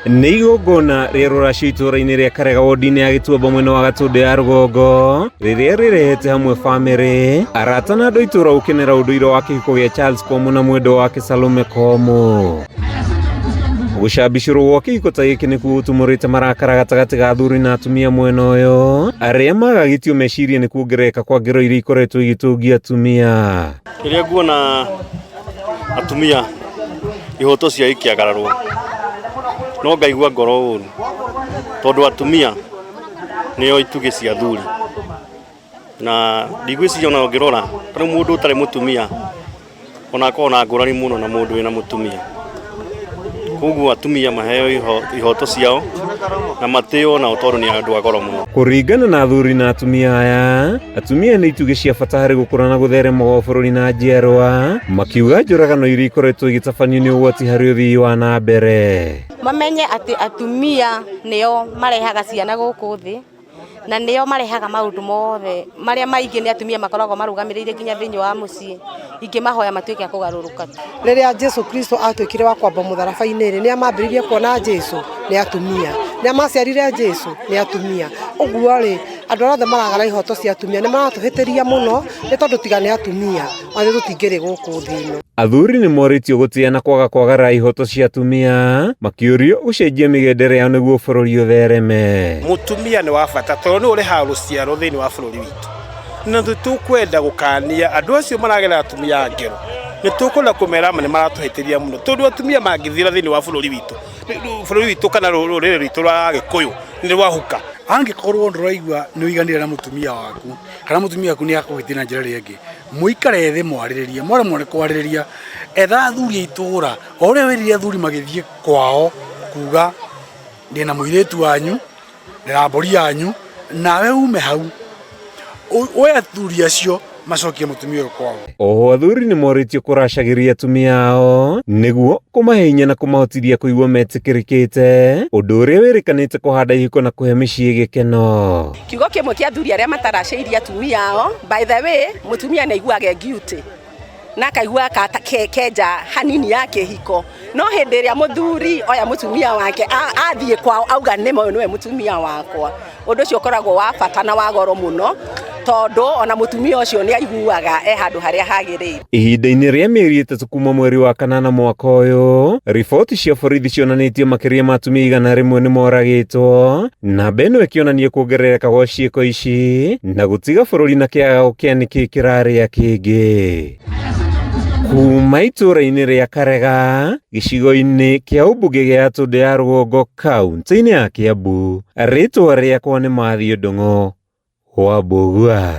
Nĩ igongona rĩa rũracio itũũra-inĩ rĩa Karega wodi-inĩ ya Gĩtuamba mwena wa Gatũndũ ya rũgongo rĩrĩa rĩrehete hamwe bamĩrĩ, arata na andũ a itũũra gũkenera ũndũire wa kĩhiko gĩa Charles Komu na mwendwa wake Salome Komu. Gũcambicũrwo gwa kĩhiko ta gĩkĩ nĩkuo gũtumũrĩte marakara gatagatĩ ga athuri na atumia mwena ũyũ arĩa magagĩtio meciria nĩ kuongerereka kwa ngero iria ikoretwo igĩtũngia atumia. Rĩrĩa nguona atumia ihoto ciao ikĩagararwo no ngaigua ngoro ũru tondũ atumia nĩo itugĩ cia athuri na ndigwĩciria ona ũngĩrora ta rĩu mũndũ ũtarĩ mũtumia ona akoragwo na ngũrani mũno na mũndũ wĩna mũtumia. Koguo atumia maheo ihoto ciao na matĩo nao tondũ nĩ andũ a goro mũno. Kũringana na athuri na atumia aya, atumia nĩ itugĩ cia bata harĩ gũkũra na gũtherema gwa bũrũri na njiarwa, makiuga njũragano iria ikoretwo igĩtabanio nĩ ũgwati harĩ ũthii wa na mbere. Mamenye atĩ atumia nĩo marehaga ciana gũkũ thĩ na nĩo marehaga maũndũ mothe marĩa maingĩ nĩ atumia makoragwo marũgamĩrĩire nginya thĩinĩ wa mũciĩ. Ingĩmahoya matuĩke a kũgarũrũka. Rĩrĩa Jesu Kristo atuĩkire wa kwambwo mũtharaba-inĩ rĩ, nĩa mambĩrĩirie kuona Jesu? Nĩ atumia. Nĩa maciarire Jesu? Nĩ atumia. Ũguo rĩ, andũ arĩa othe maragara ihoto cia atumia nĩ maratũhĩtĩria mũno, nĩ tondũ tiga nĩ atumia, ona ithuĩ tũtingĩrĩ gũkũ thĩ ĩno. Athuri nĩ morĩtio gũtĩa na kwaga kwagarara ihoto cia atumia, makĩũrio gũcenjia mĩgendere yao nĩguo bũrũri ũthereme. Mũtumia nĩ wa bata tondũ nĩwe ũrehaga rũciaro thĩinĩ wa bũrũri witũ. Na nĩ tũkwenda gũkania andũ acio maragerera atumia ngero, nĩ tũkwenda kũmera ma nĩ maratũhĩtĩria mũno tondũ atumia mangĩthira thĩinĩ wa bũrũri witũ, bũrũri witũ kana rũrĩrĩ rwitũ rwa Agĩkũyũ nĩ rwahuka. Angĩkorwo ndũraigua nĩ ũiganĩire na mũtumia waku kana mũtumia waku nĩ akũhĩtia na njĩra ĩrĩa ĩngĩ, mũikare thĩ mwarĩrĩrie, mwaremwo nĩ kwarĩrĩria, etha athuri a itũra, o ũrĩa wĩrire athuri magĩthiĩ kwao kuga ndĩna mũirĩtu wanyu, ndĩna mbũri yanyu, nawe ume hau, woe athuri acio macokie mũtumia ũyũ kwao. Oho athuri nĩ morĩtio kũracagĩria atumia ao nĩguo kũmahe hinya na kũmahotithia kũigua metĩkĩrĩkĩte, ũndũ ũrĩa wĩrĩkanĩte kũhanda ihiko na kũhe mĩciĩ gĩkeno. Kiugo kĩmwe kĩa athuri arĩa mataracĩirie atumia ao, by the way, mũtumia nĩ aiguaga e guilty na akaigua kenja hanini ya kĩhiko, no hĩndĩ ĩrĩa mũthuri oya mũtumia wake athiĩ kwao auga nĩma ũyũ nĩwe mũtumia wakwa, ũndũ ũcio ũkoragwo wa bata na wa goro mũno, tondũ ona mũtumia ũcio nĩ aiguaga e handũ harĩa hagĩrĩire. Ihinda-inĩ rĩa mĩeri ĩtatũ kuma mweri wa kanana mwaka ũyũ, riboti cia borithi cionanĩtie makĩria ma atumia 100 nĩ moragĩtwo, namba ĩno ĩkĩonania kuongerereka gwa ciĩko ici na gũtiga bũrũri na kĩagago kĩa nĩkĩ kĩrarĩa kĩngĩ. Kuma itũũra-inĩ rĩa Karega, gĩcigo-inĩ kĩa ũmbunge gĩa Gatũndũ ya Rũgongo kaunti-inĩ ya Kiambu, rĩtwa rĩakwa nĩ Mathiũ Ndung'u wa Mbũgua.